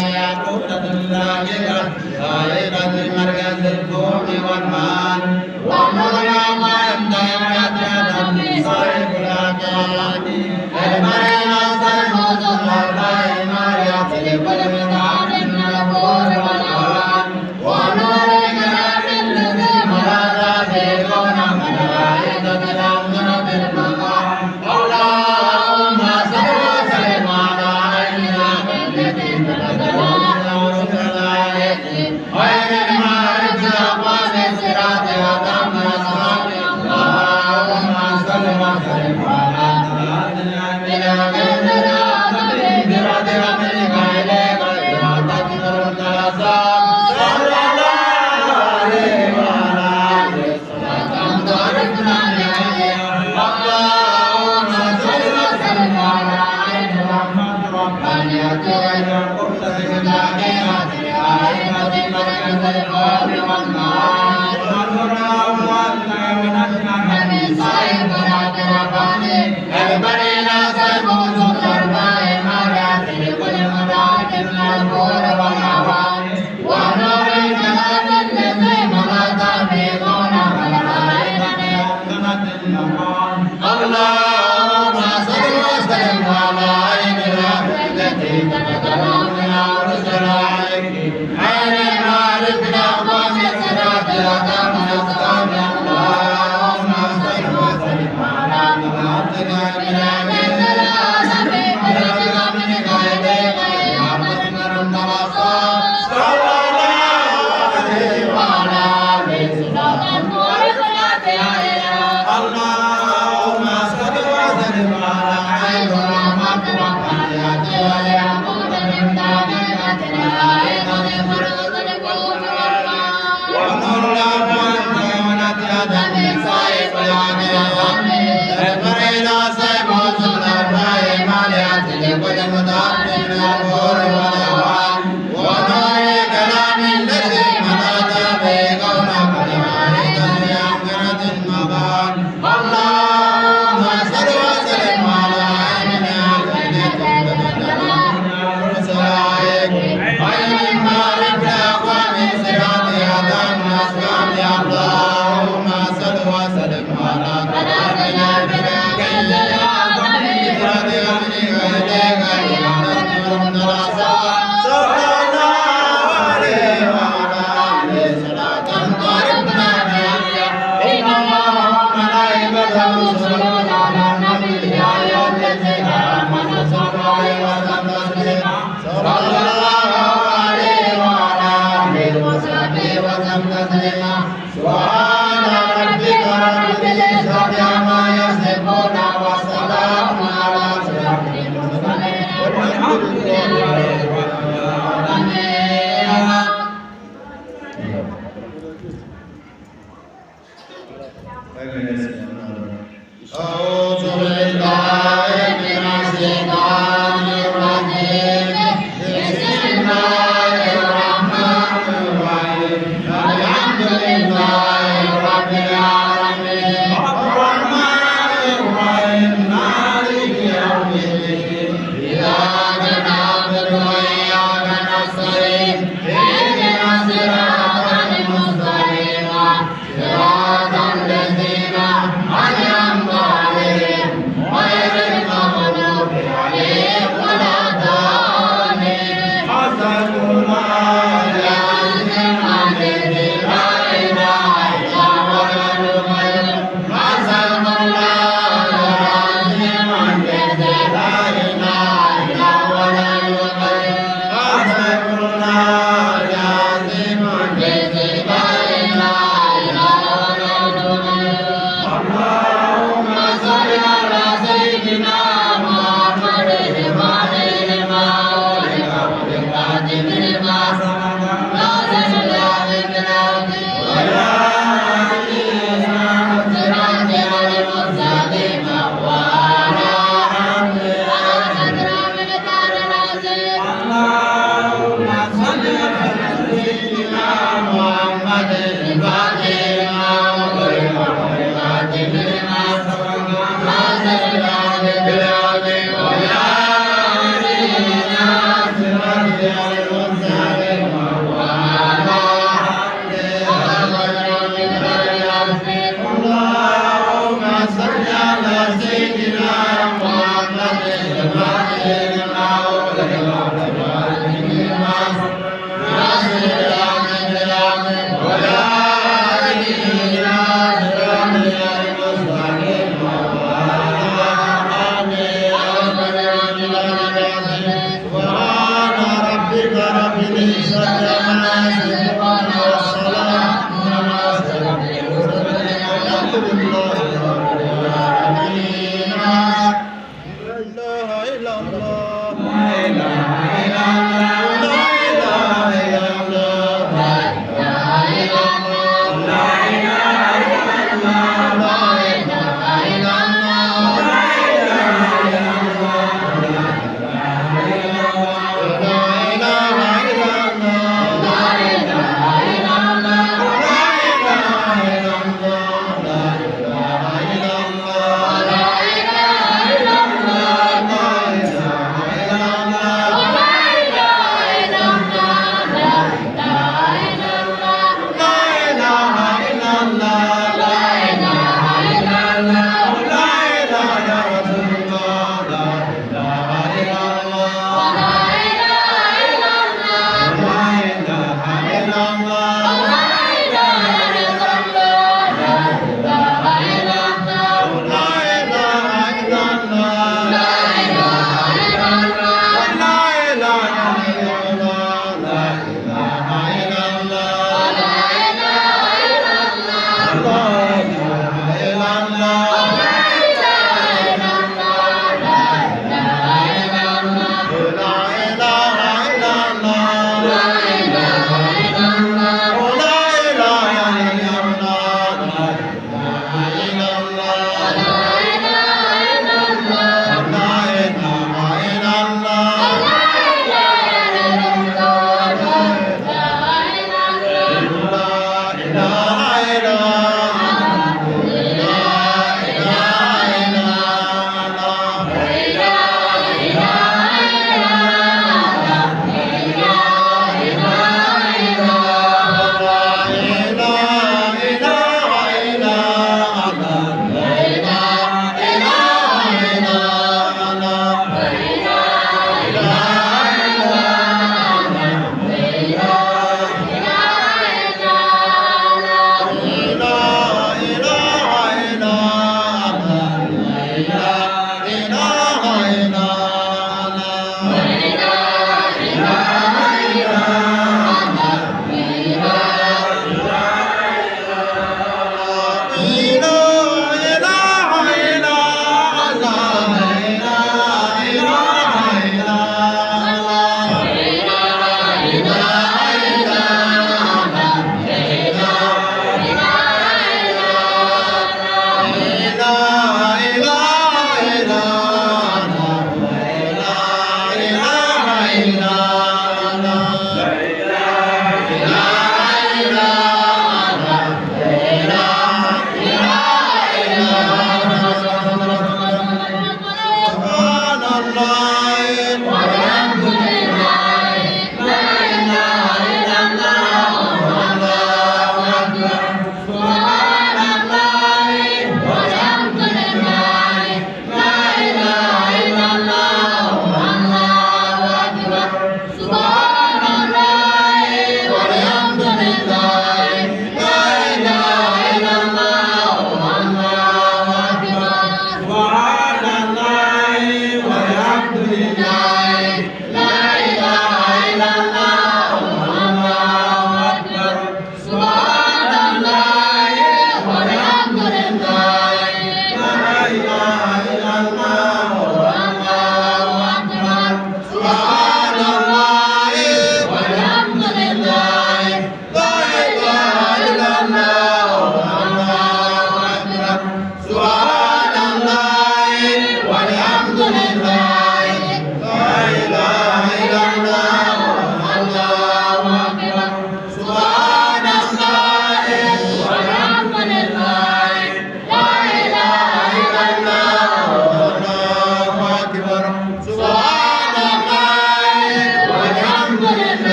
Amen.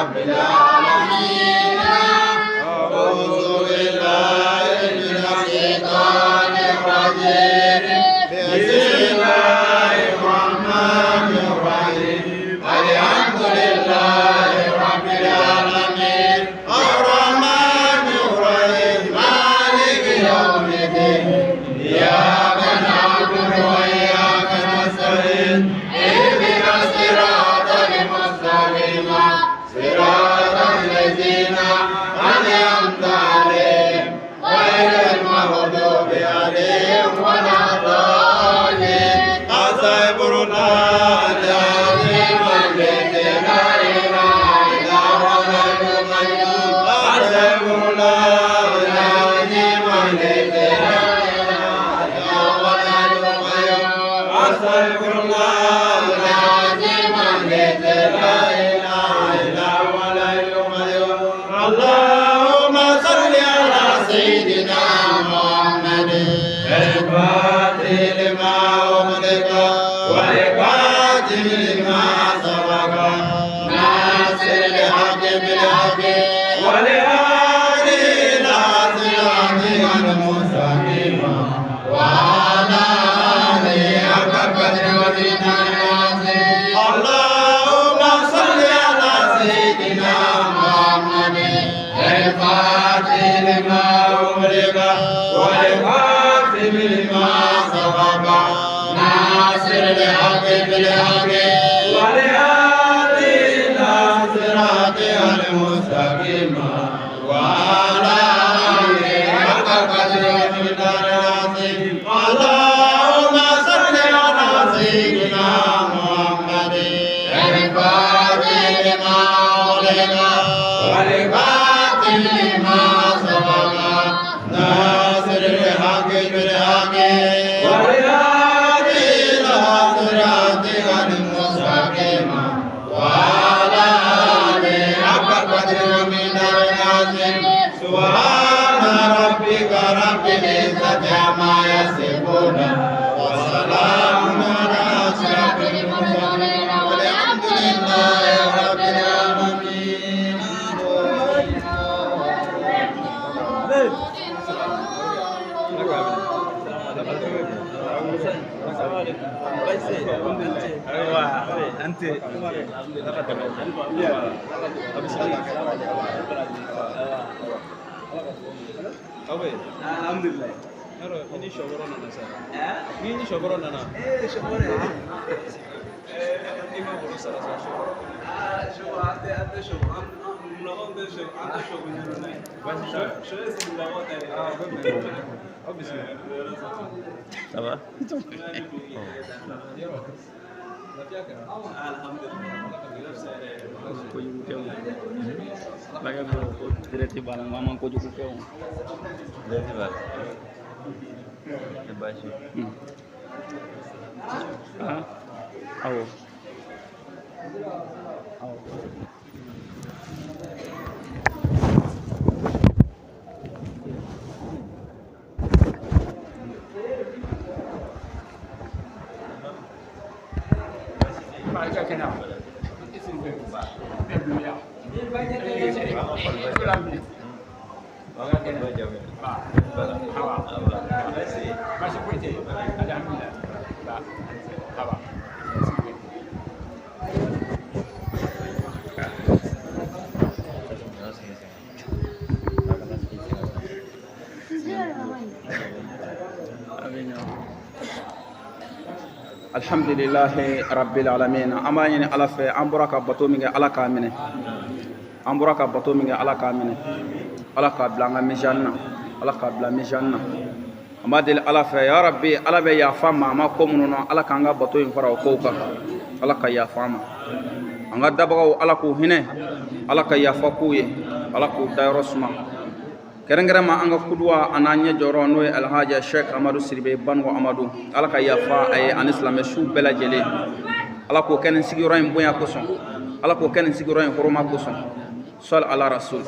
رب العالمين. أعوذ بالله من الشيطان الرجيم. بسم الله الرحمن الرحيم. الحمد لله رب العالمين الرحمن الرحيم مالك يوم الدين. إياك نعبد وإياك نستعين. اهدنا الصراط المستقيم صراط الذين أنعمت عليهم غير المغضوب عليهم ولا الضالين. أستغفر الله العظيم الذي لا إله إلا هو الحي القيوم. أستغفر الله العظيم الذي لا إله إلا هو الحي القيوم. أستغفر الله العظيم الذي لا إله إلا هو الحي القيوم. اللهم صل على سيدنا محمد الفاتح لما أغلق والخاتم لما سبق ناصر الحق بالحق والهادي إلى صراطك المستقيم وعلى آله حق قدره ومقداره العظيم. اللهم صل على سيدنا محمد الفاتح لما أغلق والخاتم لما سبق ناصر الحق بالحق والهادي إلى صراطك المستقيم وعلى آله حق قدره ومقداره العظيم. اللهم صل على سيدنا محمد الفاتح لما أغلق والخاتم لما سبق ناصر الحق بالحق والهادي إلى صراطك المستقيم وعلى آله حق قدره ومقداره العظيم. سبحان ربك رب العزة عما يصفون وسلام على أشرف المرسلين والحمد لله رب العالمين. أنت الحمد لله. Ni shogoro nana sa. Ni shogoro nana. Eh shogoro. Eh ni ma bolo sara sa shogoro. Ah shogoro ate ate shogoro. Am de shogoro ate shogoro ni. Shogoro c'est mulongo tare. Ah bon. Bismillah. Ça va? Kojugu kɛ o bakɛ bɔ ko direct b'a la, n ko an ma kojugu kɛ o. Direct b'a la. Tɛ baasi ye. Ah, awɔ awɔ. Alhamdulillahi rabbil alamin. An b'a ɲini Ala fɛ, an bɔra ka bato min kɛ, Ala k'a minɛ. An bɔra ka bato min kɛ, Ala k'a minɛ. Ala k'a bila an ka mizani na, Ala k'a bila mizani na. An b'a deli Ala fɛ, ya Rabbi, Ala bɛ yafa ma ma ko minnu na, Ala k'an ka bato in fara o kow kan. Ala ka yafa an ma. An ka dabagaw, Ala k'u hinɛ, Ala ka yafa k'u ye, Ala k'u dayɔrɔ suma. Kɛrɛnkɛrɛn ma an ka kuduwa a n'an ɲɛ jɔyɔrɔ, n'o ye Alhaji Sheikh Amadu Sidibe Banugo Amadu, Ala ka yafa a ye ani silamɛ su bɛɛ lajɛlen. Ala k'o kɛ nin sigiyɔrɔ in bonya kosɔn, Ala k'o kɛ nin sigiyɔrɔ in hɔrɔma kosɔn. Sɔli ala rasul.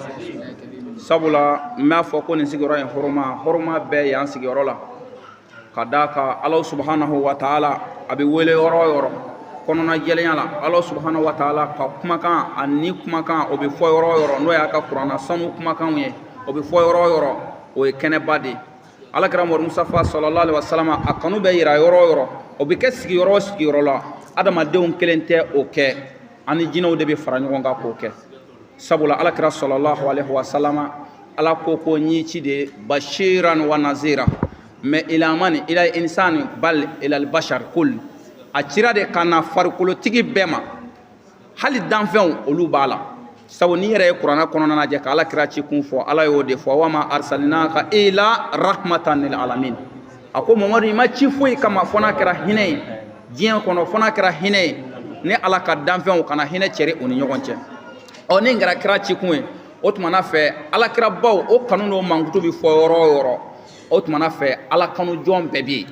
Sabula n b'a fɔ ko nin sigiyɔrɔ in hɔrɔma hɔrɔma bɛɛ y'an sigiyɔrɔ la, ka d'a kan Ala subhanahu wa ta'ala a bɛ wele yɔrɔ o yɔrɔ. Kɔnɔna jɛlenya la, Ala subahana wa taala ka kumakan ani kumakan, o bɛ fɔ yɔrɔ o yɔrɔ, n'o y'a ka kuranna sanu kumakanw ye, o bɛ fɔ yɔrɔ o yɔrɔ, o ye kɛnɛba de ye. Alakira Mamadu Mustafa sallallahu alaihi wasallam, a kanu bɛ yira yɔrɔ o yɔrɔ, o bɛ kɛ sigiyɔrɔ o sigiyɔrɔ la. Adamadenw kelen tɛ o kɛ, ani jinɛw de bɛ fara ɲɔgɔn kan k'o kɛ. Sabula alakira sallallahu alaihi wasallam, Ala ko ko n y'i ci de bashiran wa nazira, mais ila mani ila insani bal ila albashar kul. A cira de ka na farikolotigi bɛɛ ma, hali danfɛnw olu b'a la. Sabu n'i yɛrɛ ye kuranɛ kɔnɔna lajɛ ka Ala kira ci kun fɔ, Ala y'o de fɔ: wama arsalinaka ila rahmatan lil alamin. A ko Mamadu, i ma ci foyi kama fo n'a kɛra hinɛ ye diɲɛ kɔnɔ, fo n'a kɛra hinɛ ye ni Ala ka danfɛnw kana hinɛ cɛri u ni ɲɔgɔn cɛ. Ɔ, ni kɛra kira ci kun ye, o tuma na fɛ alakirabaw o kanu n'o mankutu bɛ fɔ yɔrɔ o yɔrɔ, o tuma na fɛ Ala kanu jɔn bɛɛ bɛ yen,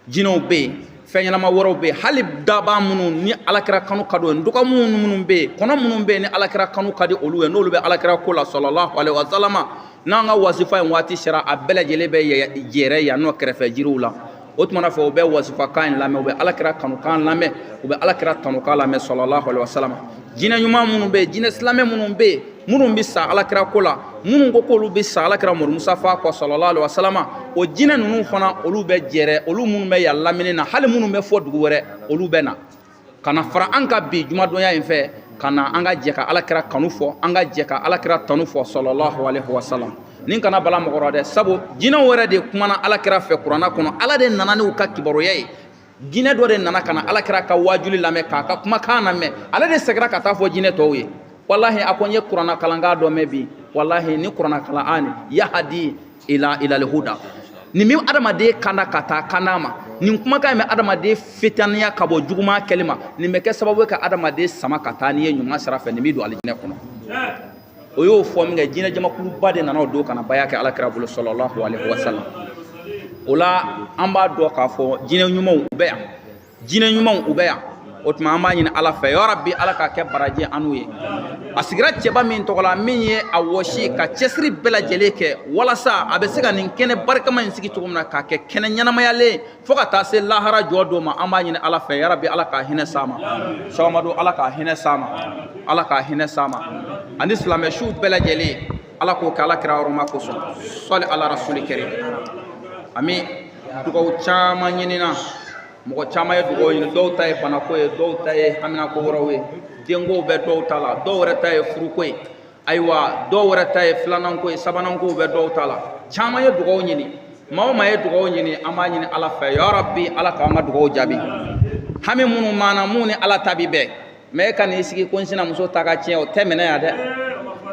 jinɛw bɛ yen, fɛn ɲɛnama wɛrɛw bɛ yen, hali daba minnu ni alakira kanu ka di o ye, ntuka minnu bɛ yen, kɔnɔ minnu bɛ yen ni alakira kanu ka di olu ye, n'olu bɛ alakira ko la sallallahu alaihi wa sallam. N'an ka wasifa in waati sera, a bɛɛ lajɛlen bɛ jɛrɛ yan nɔ kɛrɛfɛ jiriw la. O tuma na fɛ u bɛ wasifakan in lamɛn, u bɛ alakira kanukan lamɛn, u bɛ alakira tanukan lamɛn sallallahu alaihi wa sallam. Jinɛ ɲuman minnu bɛ yen, jinɛ silamɛ minnu bɛ yen, minnu bɛ sa alakira ko la, minnu ko k'olu bɛ sa alakira Mamadu Mustafa kɔ sallallahu alaihi wa sallam, o jinɛ ninnu fana, olu bɛ jɛrɛ, olu minnu bɛ yan lamini na, hali minnu bɛ fɔ dugu wɛrɛ, olu bɛ na ka na fara an ka bi jumadonya in fɛ, ka na an ka jɛ ka alakira kanu fɔ, an ka jɛ ka alakira tanu fɔ sallallahu alaihi wa sallam. Nin kana bala mɔgɔ rɔ dɛ, sabu jinɛw yɛrɛ de kumana alakira fɛ kuranna kɔnɔ. Ala de nana n'u ka kibaruya ye. Jinɛ dɔ de nana ka na alakira ka wajuli lamɛn, k'a ka kumakan lamɛn, ale de seginna ka taa fɔ jinɛ tɔw ye: walahi, a ko n ye kuranna kalankan dɔ mɛn bi, walahi, ni kuranna kalan ani yahadi ila ilalhuda, nin bɛ adamaden kanda ka taa kanda ma, nin kumakan in bɛ adamaden fitaniya ka bɔ juguman kɛli ma, nin bɛ kɛ sababu ye ka adamaden sama ka taa n'i ye ɲuman sira fɛ, nin bɛ don alijinɛ kɔnɔ. O y'o fɔ min kɛ, jinɛ jamakuluba de nana o don ka na baya kɛ alakira bolo sallallahu alaihi wa sallam. O la an b'a dɔn k'a fɔ jinɛ ɲumanw u bɛ yan, jinɛ ɲumanw u bɛ yan. O tuma an b'a ɲini Ala fɛ, ya Rabbi, Ala k'a kɛ baraji an n'u ye. A sigira cɛba min tɔgɔ la, min ye a wɔsi ka cɛsiri bɛɛ lajɛlen kɛ walasa a bɛ se ka nin kɛnɛ barikama in sigi cogo min na, k'a kɛ kɛnɛ ɲɛnamayalen fo ka taa se lahara jɔ don ma, an b'a ɲini Ala fɛ, ya Rabbi, Ala k'a hinɛ s'a ma. Sɔgɔmadu, Ala k'a hinɛ s'a ma, Ala k'a hinɛ s'a ma, ani silamɛ siw bɛɛ lajɛlen. Ala k'o kɛ ala kira yɔrɔma kosɔn. Sɔli ala rasuli kɛrim. Ami dugawu caman ɲinina, mɔgɔ caman ye dugawu ɲini. Dɔw ta ye banako ye, dɔw ta ye haminako wɛrɛw ye, denkow bɛ dɔw ta la, dɔw yɛrɛ ta ye furuko ye, ayiwa, dɔw yɛrɛ ta ye filananko ye, sabanankow bɛ dɔw ta la. Caman ye dugawu ɲini. Maa o maa ye dugawu ɲini, an b'a ɲini Ala fɛ, ya Rabbi, Ala k'an ka dugawu jaabi. Hami minnu m'an na, mun ni Ala ta bi bɛn, mais e ka n'i sigi ko n sinamuso ta ka tiɲɛ, o tɛ minɛ yan dɛ.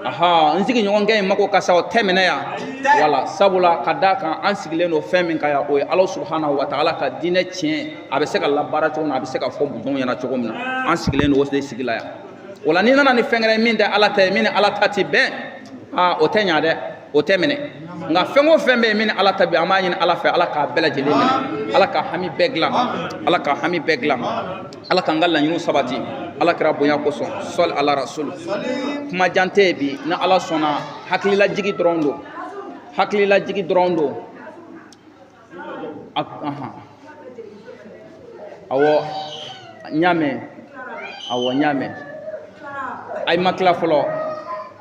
Aha, n sigiɲɔgɔnkɛ in mako ka sa, o tɛ minɛ yan. Wala sabula ka d'a kan an sigilen don fɛn min kan yan, o ye Ala subahanahu wa taala ka diinɛ tiɲɛ, a bɛ se ka labaara cogo min na, a bɛ se ka fɔ mɔgɔw ɲɛna cogo min na, an sigilen don o de sigi la yan. O la n'i nana ni fɛn wɛrɛ min tɛ Ala ta ye, min ni Ala ta ti bɛn, aa, o tɛ ɲa dɛ, o tɛ minɛ. Nka fɛn o fɛn bɛ yen min ni Ala ta bɛn, an b'a ɲini Ala fɛ, Ala k'a bɛɛ lajɛlen minɛ, Ala ka hami bɛɛ dilan, Ala ka hami bɛɛ dilan, Ala k'an ka laɲiniw sabati Ala kɛra bonya kosɔn. Sɔli ala rasul. Kuma jan tɛ yen bi, ni Ala sɔnna, hakililajigi dɔrɔn don, hakililajigi dɔrɔn don. Awɔ, n y'a mɛn, awɔ, n y'a mɛn. Ayi, ma tila fɔlɔ,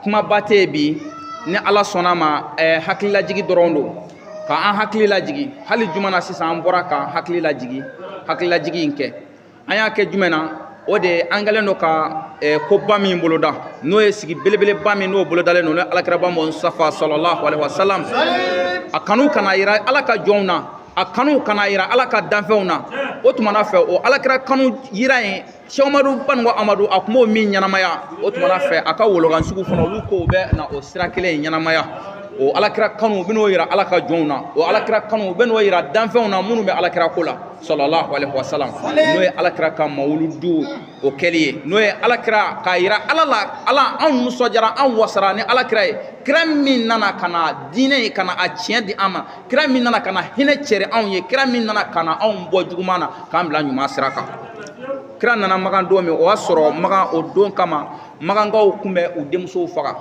kumaba tɛ yen bi, ni Ala sɔnna ma. Hakililajigi dɔrɔn don, ka an hakili lajigi. Hali juma na sisan, an bɔra k'an hakili lajigi, hakililajigi in kɛ, an y'a kɛ jumɛn na? O de ye an kɛlen don ka koba min boloda, n'o ye sigi belebeleba min n'o bolodalen don, n'o ye alakiraba Mustafa sallallahu alaihi wasallam, a kanu kana yira Ala ka jɔnw na, a kanu kana yira Ala ka danfɛnw na. O tuma na fɛ, o alakira kanu yira in, Cheikh Umaru Baninko Amadu, a tun b'o min ɲɛnamaya, o tuma na fɛ a ka wolokan sugu fana, olu kow bɛ na o sira kelen in ɲɛnamaya. O alakira kanu, u bɛn'o yira Ala ka jɔnw na, o alakira kanu, u bɛn'o yira danfɛnw na minnu bɛ alakira ko la sallallahu alaihi wasallam, n'o ye alakira ka mawuludu o kɛli ye, n'o ye alakira k'a yira Ala la, Ala, anw nisɔndiyara, anw wasara ni alakira ye, kira min nana ka na diinɛ ye, ka na a tiɲɛ di an ma, kira min nana ka na hinɛ cɛri anw ye, kira min nana ka na anw bɔ juguman na k'an bila ɲuman sira kan. Kira nana Makan don min, o y'a sɔrɔ Makan o don kama, Makankaw tun bɛ u denmusow faga.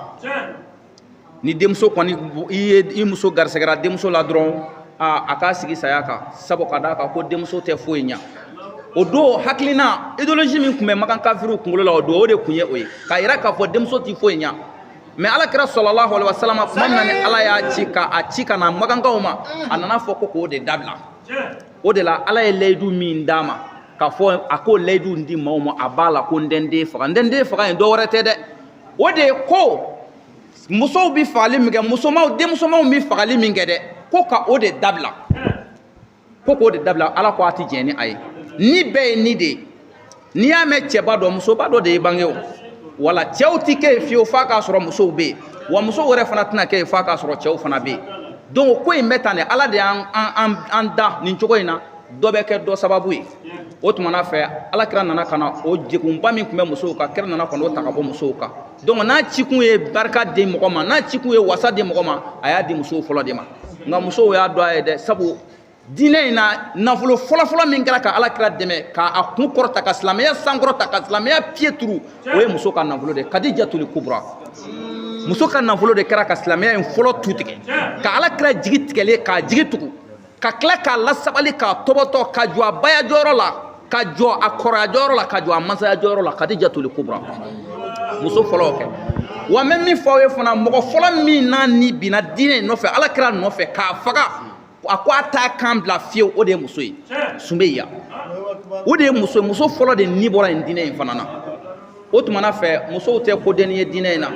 Ni denmuso kɔni, i ye i muso garisɛgɛra denmuso la dɔrɔn, a k'a sigi saya kan, sabu ka d'a kan ko denmuso tɛ foyi ɲa. O don hakilina idéologie min tun bɛ Makan kafiriw kunkolo la o don, o de tun ye o ye, k'a yira k'a fɔ denmuso tɛ foyi ɲa. Mais ala kira sallallahu alaihi wasallam, tuma min na ni ala y'a ci ka a ci ka na makankaw ma, a nana fɔ ko k'o de dabila. O de la ala ye layidu min d'a ma k'a fɔ a k'o layidu di maaw ma, a b'a la ko n tɛ n den faga, n tɛ n den faga in dɔ wɛrɛ tɛ dɛ, o de ye ko musow bɛ fagali min kɛ, musomanw denmusomanw bɛ fagali min kɛ dɛ, ko ka o de dabila, ko k'o de dabila. Ala ko a tɛ jɛn ni a ye. Ni bɛɛ ye ni de ye. N'i y'a mɛn cɛba dɔ, musoba dɔ de ye bange o. Wala cɛw ti kɛ yen fiyewu f'a k'a sɔrɔ musow bɛ yen, wa musow yɛrɛ fana tɛna kɛ yen f'a k'a sɔrɔ cɛw fana bɛ yen. Donc ko in bɛ tan de, ala de y'an an an da nin cogo in na, dɔ bɛ kɛ dɔ sababu ye. O tuma na fɛ, ala kira nana ka na o degunba min tun bɛ musow kan, kira nana ka n'o ta ka bɔ musow kan. Donc n'a cikun ye barika di mɔgɔ ma, n'a cikun ye wasa di mɔgɔ ma, a y'a di musow fɔlɔ de ma. Nka musow y'a dɔn a ye dɛ, sabu diinɛ in na nafolo fɔlɔfɔlɔ min kɛra ka ala kira dɛmɛ k'a kun kɔrɔta, ka silamɛya sankɔrɔta, ka silamɛya pied turu, o ye muso ka nafolo de ye. Kadijatuli Kubra, muso ka nafolo de kɛra ka silamɛya in fɔlɔ tu tigɛ, ka ala kira jigi tigɛlen k'a jigi tugu, ka tila k'a lasabali, k'a tɔbɔtɔ, ka jɔ a baya jɔyɔrɔ la, ka jɔ a kɔrɔya jɔyɔrɔ la, ka jɔ a masaya jɔyɔrɔ la. Kadijatuli Kubra, muso fɔlɔ kɛ. Wa n bɛ min fɔ aw ye fana, mɔgɔ fɔlɔ min n'a ni binna diinɛ in nɔfɛ, ala kira nɔfɛ, k'a faga, a ko a t'a kan bila fiyewu, o de ye muso ye, Sumeya, o de ye muso ye. Muso fɔlɔ de ni bɔra nin diinɛ in fana na. O tuma na fɛ, musow tɛ kodenni ye diinɛ in na.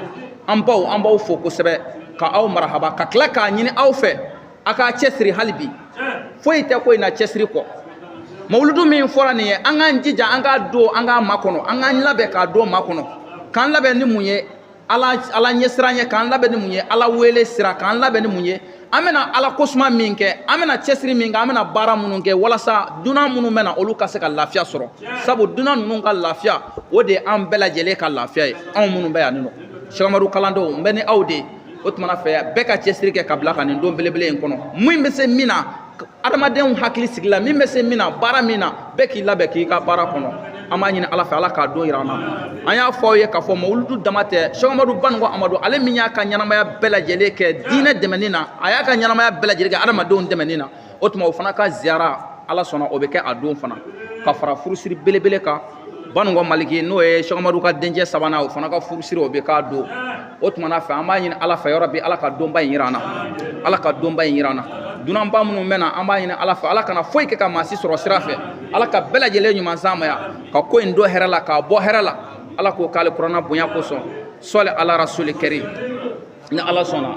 An baw, an b'aw fo kosɛbɛ, ka aw marahaba, ka tila k'a ɲini aw fɛ a k'a cɛsiri hali bi. Foyi tɛ ko in na cɛsiri kɔ. Mawuludu min fɔra nin ye, an k'an jija, an k'a don, an k'a makɔnɔ, an k'an labɛn k'a don makɔnɔ, k'an labɛn ni mun ye? Ala ala ɲɛsiran ye. K'an labɛn ni mun ye? Ala wele sira. K'an labɛn ni mun ye? An bɛna ala kosuma min kɛ, an bɛna cɛsiri min kɛ, an bɛna baara minnu kɛ walasa dunan minnu bɛna, olu ka se ka lafiya sɔrɔ. Sabu dunan ninnu ka lafiya, o de ye an bɛɛ lajɛlen ka lafiya ye. Anw minnu bɛ yan nɔ, Sɛkamadu kalandenw, n bɛ ni aw de ye. O tuma na fɛ, bɛɛ ka cɛsiri kɛ ka bila ka nin don belebele in kɔnɔ. Min bɛ se min na adamadenw hakili sigi la, min bɛ se min na baara min na, bɛɛ k'i labɛn k'i ka baara kɔnɔ. An b'a ɲini ala fɛ, ala k'a don yira an na. An y'a fɔ aw ye k'a fɔ mawuludu dama tɛ. Sɛkamadu Banuko Amadu, ale min y'a ka ɲɛnamaya bɛɛ lajɛlen kɛ diinɛ dɛmɛni na, a y'a ka ɲɛnamaya bɛɛ lajɛlen kɛ adamadenw dɛmɛni na, o tuma o fana ka ziyara, ala sɔnna, o bɛ kɛ a don fana, ka fara furusiri belebele kan. Banuko Maliki, n'o ye Sɛkamadu ka dencɛ sabanan, o fana ka furusiri, o bɛ k'a don. O tuma na fɛ, an b'a ɲini ala fɛ yɔrɔ bi, ala ka donba in yira an na, ala ka donba in yira an na. Dunanba minnu bɛ na, an b'a ɲini ala fɛ, ala kana foyi kɛ ka maa si sɔrɔ sira fɛ. Ala ka bɛɛ lajɛlen ɲuman s'an ma yan, ka ko in don hɛrɛ la, k'a bɔ hɛrɛ la. Ala k'o k'ale kuranna bonya kosɔn. Sɔli ala rasuli kɛri, ni ala sɔnna.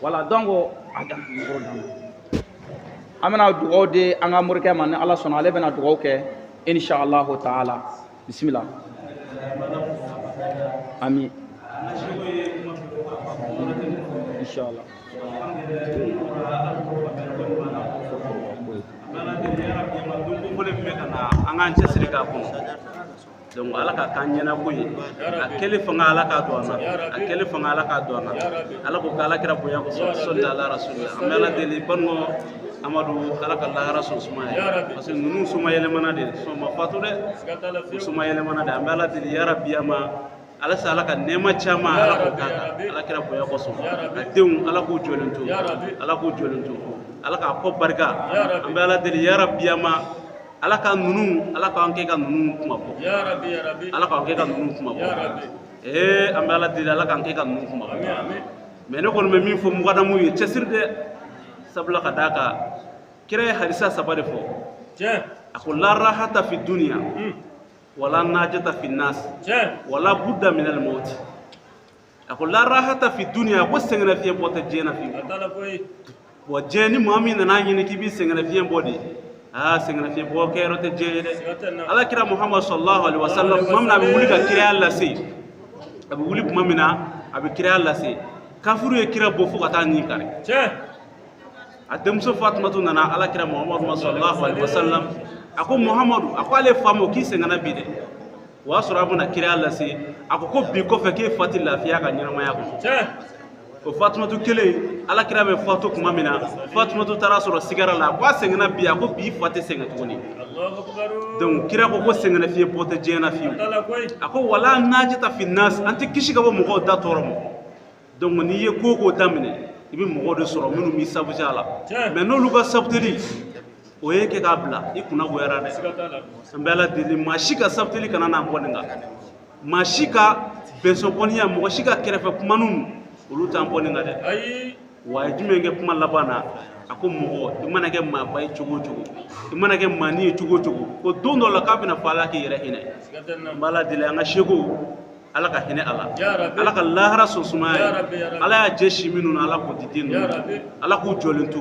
Voilà, donc an bɛna dugawu di an ka morikɛ ma. Ni ala sɔnna, ale bɛna dugawu kɛ, inshallah taala. Bisimila, ami, inshallah. An k'an cɛsiri k'a kɔnɔ. Donc ala ka k'an ɲɛna ko ye, a kɛli fanga ala k'a don an na, a kɛli fanga ala k'a don an na. Ala ko k'ala kira bonya kosɔn, sɔli ala rasulila. An bɛ ala deli, Banuko Amadu, ala ka lahara sɔn suma ye, parce que ninnu suma yɛlɛmana de, sɔn ma fatu dɛ, suma yɛlɛmana de. An bɛ ala deli yarabi ma, alasa ala ka nɛɛma caman ala k'o k'a kan, ala kira bonya kosɔn. A denw, ala k'u jɔlen to, ala k'u jɔlen to, ala k'a kɔ barika. An bɛ ala deli yarabi ma, ala ka ninnu, ala k'an kɛ ka ninnu kuma bɔ, ala k'an kɛ ka ninnu kuma bɔ. Ee, an bɛ ala deli, ala k'an kɛ ka ninnu kuma bɔ. Mais ne kɔni bɛ min fɔ mugadamu ye, cɛsiri dɛ, sabula ka d'a kan kira ye hadisa saba de fɔ. A ko la rahata fi dunya, wala najata fi nas, wala budda min al maut. A ko la rahata fi dunya, ko sɛgɛnna fiɲɛ bɔ tɛ diɲɛ na fiyewu. Wa diɲɛ, ni maa min nana ɲini k'i b'i sɛgɛnna fiɲɛ bɔ de, aa, sɛgɛnna fiɲɛ bɔ kɛyɔrɔ tɛ diɲɛ ye dɛ. Ala kira Muhammad sallallahu alaihi wasallam, tuma min na a bɛ wuli ka kiraya lase, a bɛ wuli tuma min na a bɛ kiraya lase, kafiru ye kira bɔ fo ka taa nin kari. A denmuso Fatumatu nana ala kira Muhammadu sallallahu alaihi wasallam, a ko Muhammadu, a ko ale fa ma k'i sɛgɛnna bi dɛ. O y'a sɔrɔ a bɛna kiraya lase. A ko ko bi kɔfɛ k'e fa tɛ lafiya ka ɲɛnamaya kɔnɔ. O Fatumatu kelen Ala kira bɛ fatu tuma min na, Fatumatu taara sɔrɔ sigara la, a ko a sɛgɛnna bi, a ko bi fa tɛ sɛgɛn tuguni. Donc kira ko ko sɛgɛnna fiye bɔ tɛ diɲɛ na fiyewu. A ko wala najata fi nas, an tɛ kisi ka bɔ mɔgɔw da tɔɔrɔ ma. Donc n'i ye ko o ko daminɛ, i bɛ mɔgɔw de sɔrɔ minnu b'i saboter a la, mais n'olu ka saboteli o ye kɛ k'a bila i kunna goyara dɛ. An bɛ Ala deli, maa si ka saboteli kana n'an bɔ nin kan, maa si ka bɛnsɔnkɔniya, mɔgɔ si ka kɛrɛfɛ kumaninw, olu t'an bɔ nin kan dɛ. Wa a ye jumɛn kɛ kuma laban na? A ko mɔgɔ, i mana kɛ maaba ye cogo o cogo, i mana kɛ maani ye cogo o cogo, ko don dɔ la k'a bɛna fɔ Ala k'i yɛrɛ hinɛ. N b'Ala deli, an ka seko, Ala ka hinɛ a la, Ala ka lahara sɔn sumaya ye. Ala y'a jɛ si minnu na, Ala k'o di den ninnu ma, Ala k'u jɔlen to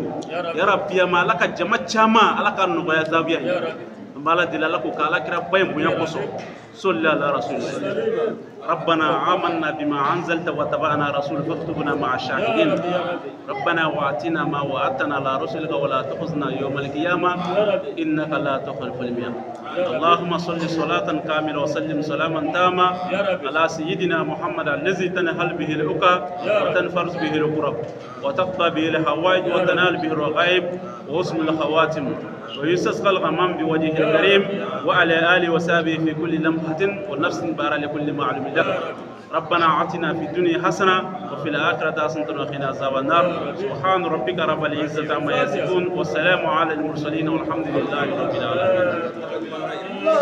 yarabiyama, Ala ka jama caman, Ala ka nɔgɔya zawiya ye. N b'Ala deli, Ala k'o kɛ Ala kira ba in bonya kosɔn. صلى على رسول الله. ربنا آمنا بما أنزلت وتبعنا رسول فاكتبنا مع الشاهدين. ربنا وآتنا ما وعدتنا على رسلك ولا تخزنا يوم القيامة إنك لا تخلف الميعاد. اللهم صل صلاة كاملة وسلم سلاما تاما على سيدنا محمد الذي تنهل به العقى وتنفرج به الكرب وتقضى به الحوائج وتنال به الرغائب وحسن الخواتم ويستسقى الغمام بوجهه الكريم، وعلى آله وصحبه في كل لمحة ونفس بارا لكل معلوم لك. ربنا آتنا في الدنيا حسنة وفي الآخرة حسنة وقنا عذاب النار. سبحان ربك رب العزة عما يصفون، والسلام على المرسلين، والحمد لله رب العالمين.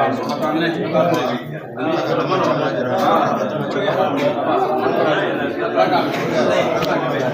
A ka minɛ.